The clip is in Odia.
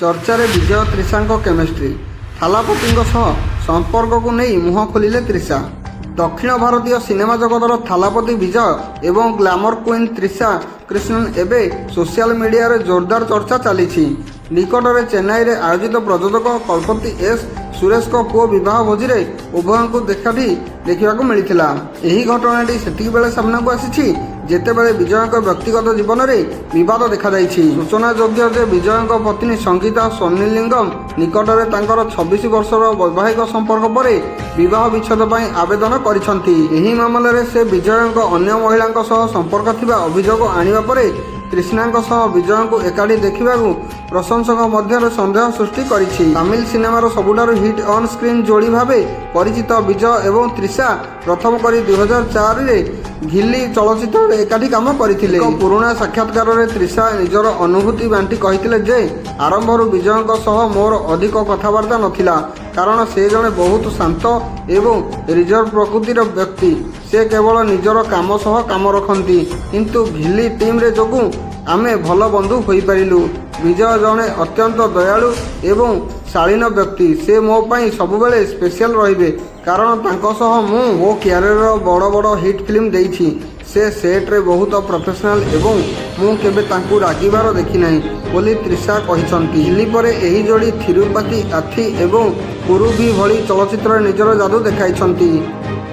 ଚର୍ଚ୍ଚାରେ ବିଜୟ ତ୍ରିଷାଙ୍କ କେମିଷ୍ଟ୍ରି। ଥାଲାପତିଙ୍କ ସହ ସମ୍ପର୍କକୁ ନେଇ ମୁହଁ ଖୋଲିଲେ ତ୍ରିଷା। ଦକ୍ଷିଣ ଭାରତୀୟ ସିନେମା ଜଗତର ଥାଲାପତି ବିଜୟ ଏବଂ ଗ୍ଲାମର କୁଇନ୍ ତ୍ରିଷା କୃଷ୍ଣନ ଏବେ ସୋସିଆଲ ମିଡିଆରେ ଜୋରଦାର ଚର୍ଚ୍ଚା ଚାଲିଛି। ନିକଟରେ ଚେନ୍ନାଇରେ ଆୟୋଜିତ ପ୍ରଯୋଜକ କଳ୍ପତି ଏସ୍ ସୁରେଶଙ୍କ ପୁଅ ବିବାହ ଭୋଜିରେ ଉଭୟଙ୍କୁ ଏକାଠି ଦେଖିବାକୁ ମିଳିଥିଲା। ଏହି ଘଟଣାଟି ସେତିକିବେଳେ ସାମ୍ନାକୁ ଆସିଛି, ଯେତେବେଳେ ବିଜୟଙ୍କ ବ୍ୟକ୍ତିଗତ ଜୀବନରେ ବିବାଦ ଦେଖାଯାଇଛି। ସୂଚନାଯୋଗ୍ୟ ଯେ ବିଜୟଙ୍କ ପତ୍ନୀ ସଙ୍ଗୀତା ସୋନିଲିଙ୍ଗମ ନିକଟରେ ତାଙ୍କର 26 ବର୍ଷର ବୈବାହିକ ସମ୍ପର୍କ ପରେ ବିବାହ ବିଚ୍ଛେଦ ପାଇଁ ଆବେଦନ କରିଛନ୍ତି। ଏହି ମାମଲାରେ ସେ ବିଜୟଙ୍କ ଅନ୍ୟ ମହିଳାଙ୍କ ସହ ସମ୍ପର୍କ ଥିବା ଅଭିଯୋଗ ଆଣିବା ପରେ ତ୍ରିଷାଙ୍କ ସହ ବିଜୟଙ୍କୁ ଏକାଠି ଦେଖିବାକୁ ପ୍ରଶଂସକଙ୍କ ମଧ୍ୟରେ ସନ୍ଦେହ ସୃଷ୍ଟି କରିଛି। ତାମିଲ ସିନେମାର ସବୁଠାରୁ ହିଟ୍ ଅନ୍ ସ୍କ୍ରିନ୍ ଯୋଡ଼ି ଭାବେ ପରିଚିତ ବିଜୟ ଏବଂ ତ୍ରିଷା ପ୍ରଥମ କରି 2004ରେ ଘିଲି ଚଳଚ୍ଚିତ୍ରରେ ଏକାଠି କାମ କରିଥିଲେ। ଏକ ପୁରୁଣା ସାକ୍ଷାତକାରରେ ତ୍ରିଷା ନିଜର ଅନୁଭୂତି ବାଣ୍ଟି କହିଥିଲେ ଯେ, ଆରମ୍ଭରୁ ବିଜୟଙ୍କ ସହ ମୋର ଅଧିକ କଥାବାର୍ତ୍ତା ନଥିଲା, କାରଣ ସେ ଜଣେ ବହୁତ ଶାନ୍ତ ଏବଂ ରିଜର୍ଭ ପ୍ରକୃତିର ବ୍ୟକ୍ତି। ସେ କେବଳ ନିଜର କାମ ସହ କାମ ରଖନ୍ତି। କିନ୍ତୁ ଘିଲି ଟିମ୍ରେ ଯୋଗୁଁ ଆମେ ଭଲ ବନ୍ଧୁ ହୋଇପାରିଲୁ। ବିଜୟ ଜଣେ ଅତ୍ୟନ୍ତ ଦୟାଳୁ ଏବଂ ଶାଳୀନ ବ୍ୟକ୍ତି। ସେ ମୋ ପାଇଁ ସବୁବେଳେ ସ୍ପେଶିଆଲ ରହିବେ, କାରଣ ତାଙ୍କ ସହ ମୁଁ ମୋ କ୍ୟାରିୟରର ବଡ଼ ବଡ଼ ହିଟ୍ ଫିଲ୍ମ ଦେଇଛି। ସେ ସେଟ୍ରେ ବହୁତ ପ୍ରଫେସନାଲ ଏବଂ ମୁଁ କେବେ ତାଙ୍କୁ ରାଗିବାର ଦେଖିନାହିଁ ବୋଲି ତ୍ରିଷା କହିଛନ୍ତି। ଘିଲି ପରେ ଏହି ଯୋଡ଼ି ଥିରୁପାତି, ଆଥି ଏବଂ କୁରୁଭି ଭଳି ଚଳଚ୍ଚିତ୍ରରେ ନିଜର ଯାଦୁ ଦେଖାଇଛନ୍ତି।